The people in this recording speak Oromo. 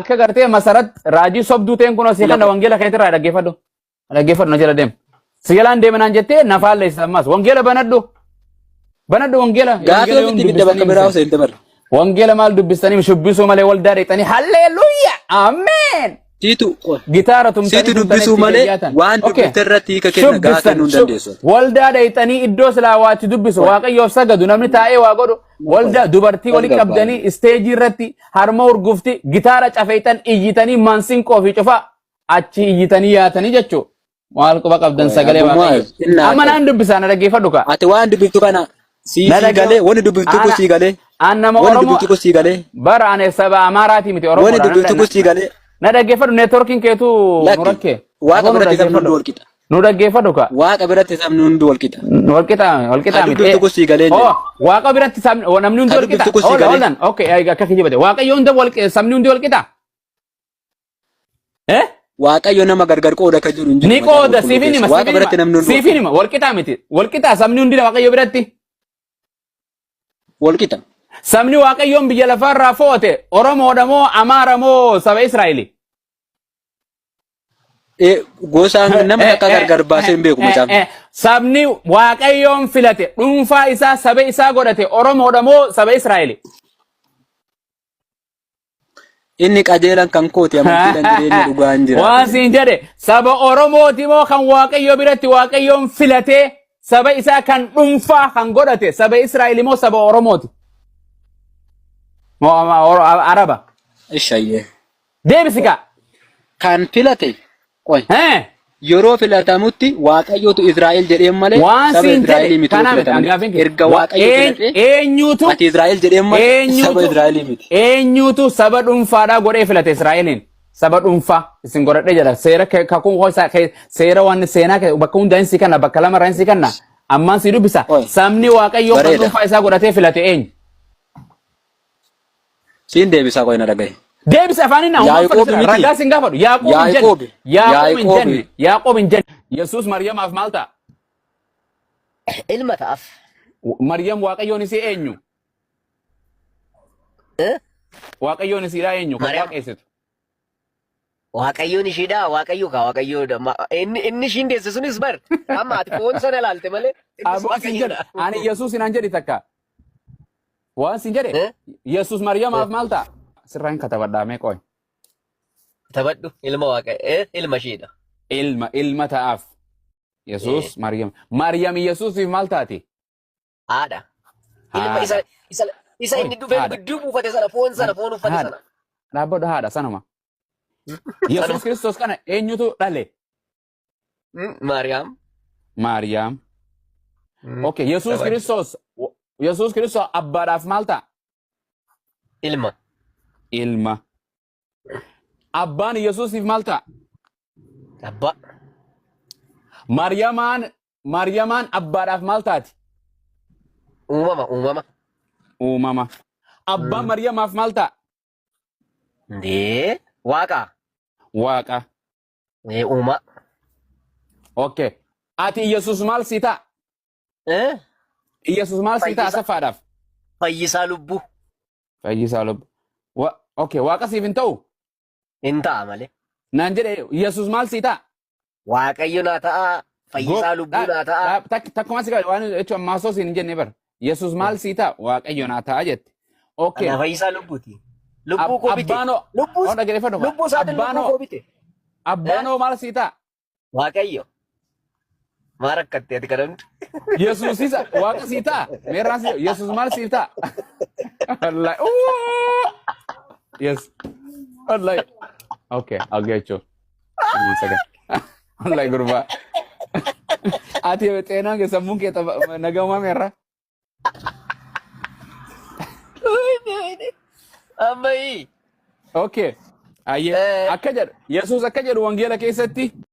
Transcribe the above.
Akka gartee masarat raajii sobduu ta'een kun asii kana wangeela keetirraa dhaggeeffadhu. Dhaggeeffadhu na jala deem. Si jalaan deema naan jettee na faalleessa ammas. Wangeela banadhu. Banadhu wangeela. Gaafii Wangeela yoom ofitti fidda bakka dubbistanii biraa miti. osoo hin dabarre. Wangeela maal dubbistanii shubbisuu malee waldaa dheexanii halleeluyyaa ameen. Siitu Gitaara tumtanii siitu tumtanii dubbisuu itti malee gayyaatan. waan Okay. dubbifte irratti hiika kenna gaafa Shubbistan kennuu hin dandeessu. waldaa dheexanii iddoo silaa waa itti dubbisu waaqayyoof sagadu namni taa'ee waa godhu waldaa dubartii wali qabdanii isteejii irratti harma urgufti gitaara cafeexan iyyitanii maansinqoo fi cufaa achi iyyitanii yaatanii jechuu maal quba qabdan Qoy, sagalee Abu waaqayyo. Muaz, inni Amma haadha. naan dubbisaa na dhaggeeffadhu kaa. Ati waan dubbiftu kana sii Na sii dhagge- galee wanni dubbiftu kun Ana- sii galee An nama wanni Oromoo dubbiftu kun sii galee bara ani saba Amaaraatii miti wanni Oromoodha. dubbiftu kun sii galee Na dhaggeeffadhu neetworkiin keetu nu lakki rakkee. waaqa Aboo nu biratti sabni hundi dhaggeeffadhu. wal qixa. Nu dhaggeeffadhu kaa. Waaqa biratti sabni hundi wal qixa. Walqixa walqixa Ka miti. dubbiftu kun sii galee Oh, jedhe. waaqa biratti sabni oh, namni hundi Ka walqixa. dubbiftu kun sii Hold galee. hold on. Okay, akka kijibate. Waaqayyo hunda wal sabni hundi walqixa. Eh? Waaqayyo nama gargar qooda akka jiru hin jiru. Ni Macaafa qooda Qulqulluu siif hin keessa. hima siif Waaqa hin biratti hima namni hundi siif hin hima walqixa miti. Walqixa sabni hundi waaqayyo biratti. wal qixa. Sabni waaqayyoon biyya lafaarraa fo'ate Oromoodha moo Amaara moo saba Israa'eli? Gosaan nama takka gargar baasee hin beeku macaafni. Sabni waaqayyoon filate dhuunfaa isaa saba isaa godhate Oromoodha moo saba Israa'eli? Inni qajeelan kan kooti amantiidhaan jireenya dhugaa hin Waan jiraatu. siin jedhe saba Oromooti moo kan waaqayyo biratti waaqayyoon filatee saba isaa kan dhuunfaa kan godhate saba Israa'eli moo saba Oromooti? Moo Araba? Ishayyee. Deebisi kaa. Kan filate qoy Hee? yeroo filatamutti Waaqayyootu Israa'el jedheen malee Waan saba siin jedhe Israa'elii miti yeroo kanaa miti filatamani. angaafiin kee. Erga Waaqayyo filatee Eenyutu ati Israa'el jedheen malee saba eenyutu Israa'elii miti. eenyutu saba dhuunfaadhaa godhee filate Israa'eliin? Saba dhuunfaa isin godhadhee jedha. Seera kakuu isaa seera waan seenaa bakka hundaa hin sii kanna bakka lamarraa hin sii kanna. Ammaan sii dubbisa. Oi. Sabni Waaqayyoo kan Bareeda. dhuunfaa isaa godhatee filate eenyu? Siin deebisaa qoy na dhagahi. Deebisi afaaniin naa uumaan Yaaqoob fedhu miti. ragaa sin gaafadhu. Yaaqoob hin jenne. Yaaqoob. Yaaqoob hin Yaaqoob. jenne. Yaaqoob hin jenne. Yesuus Maryamaaf maal ta'a? Ilma ta'af. Maryam Waaqayyoon isii eenyu? Eh? Waaqayyoon isiidhaa eenyu? Kan Maryam. waaqeessitu. Waaqayyoon ishiidha. Waaqayyo kaa waaqayyoodha. Inni ishiin deesse sunis bar. Amma ati foon sana laalte malee. Innis Aboo sin jedhe. waaqayyoodha. Ani Yesuus hinaan jedhi takka. Waan sin jedhe. Eh? Yesuus Maryamaaf maal ta'a? Sirraa hin katabadhaa mee qoy. Taphadhu ilma waaqa ilma ishiidha. Ilma ta'aaf. Yesuus Maryam. Maryam Yesuusiif maal taati? Haadha. Ilma isa Haadha. isa isa Oi, inni dhufee haadha. gidduu buufate sana foon sana foon uffate Haadha. sana. Dhaabbadhu haadha sanuma. Yesuus Sanuma. Kiristoos kana eenyutu dhale? Maariyaam. Maariyaam. Okay, Yesuus Taphadhu. Kiristoos Yesuus Kiristoos abbaadhaaf maal ta'a? Ilma. Ilma. Abbaan Yesuusiif maal ta'a? Abbaa. Maariyamaan abbaadhaaf maal taati? Uumama uumama. Uumama. Abbaan Maryamaaf maal ta'a? Ndee waaqa. Waaqa. Ee uumaa. Okay. Ati Yesuus maal sii ta'a? Eh? Yesuus maal sii ta'a Fayyisaa. saffaadhaaf? Fayyisaa lubbuu. Fayyisaa lubbu. Okay, waaqa siif hin ta'u? Hin ta'a malee. Naan jedhe Yesuus maal sii ta'a? Waaqayyo naa ta'a. Fayyisaa lubbuu naa ta'a. Takkuma si qabe waan jechuun ammaa siin hin jenne bara. Yesuus maal sii ta'a? Waaqayyo naa ta'a jette. Okay. Ana fayyisaa lubbuuti. Lubbuu koo bite. Abbaanoo. Lubbuu Oh, dhaggeeffadhu. lubbuu isaatiin lubbuu Abbaanoo. koo bite. Abbaanoo maal sii ta'a? Waaqayyo. Maa rakkatte ati kana hundi? Yesuusis waaqa sii ta'a? Meerraan sii Yesuus maal siif ta'a? Wallahi. Ooh! Yes. Wallahi. Okay, I'll get you. One second. Wallahi gurbaa. Ati xeenaan kee sammuun kee nagaumaa meerra? Amma hii. Okay. Ayyee. Eh. Akka jedhu Yesuus akka jedhu wangeela keessatti